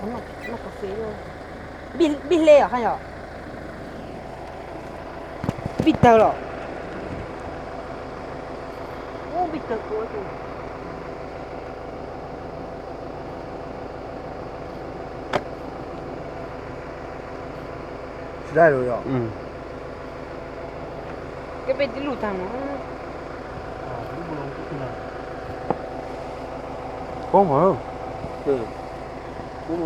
Noj kas fes, noj kas fes. Npij hle os haj yom? Npij tawg los? Ub, npij tawg kawg tus. Tsis dai lawm yom? Koj peb tib lub tag no. Poob heev. Lub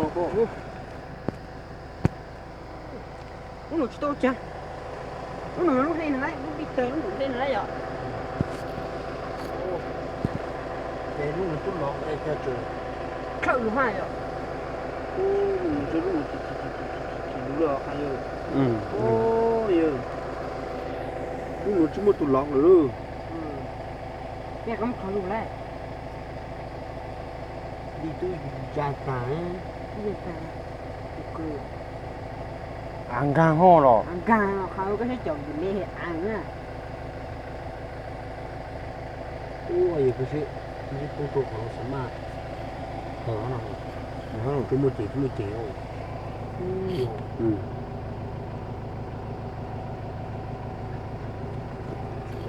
no tsis tau ua cas. Lub no lub hle no, lub npij tawg lub no hle no yom. Ces lub no twb los, khawb lug haj yom. Lub no tsis lub no tsis lub los qhov yawg. Yawg, lub no tsis muaj tus los lawm. Peb qhov lug lawm. Di twb ya tag, ya tag. Av nkaag hoj los? Av nkaag los qhov koj saib cov npis le av na. Ub, yog koj saib, poob rau qhov no xav maj. Tsis muaj ces, tsis muaj ces.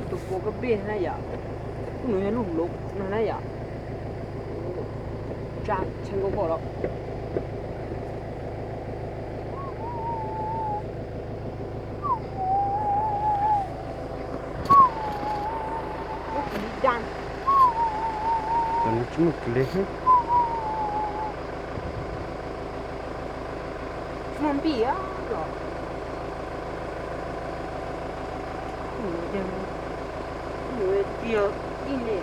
Tus pom koj peb na yom, lub no yog lub lov no na yom. Tsa tshee nkauj nkauj los. Ub, kws li da. Cov no tsis muaj kws li. Tsis muaj npij los? Mus tiag, mus tiag ib ne.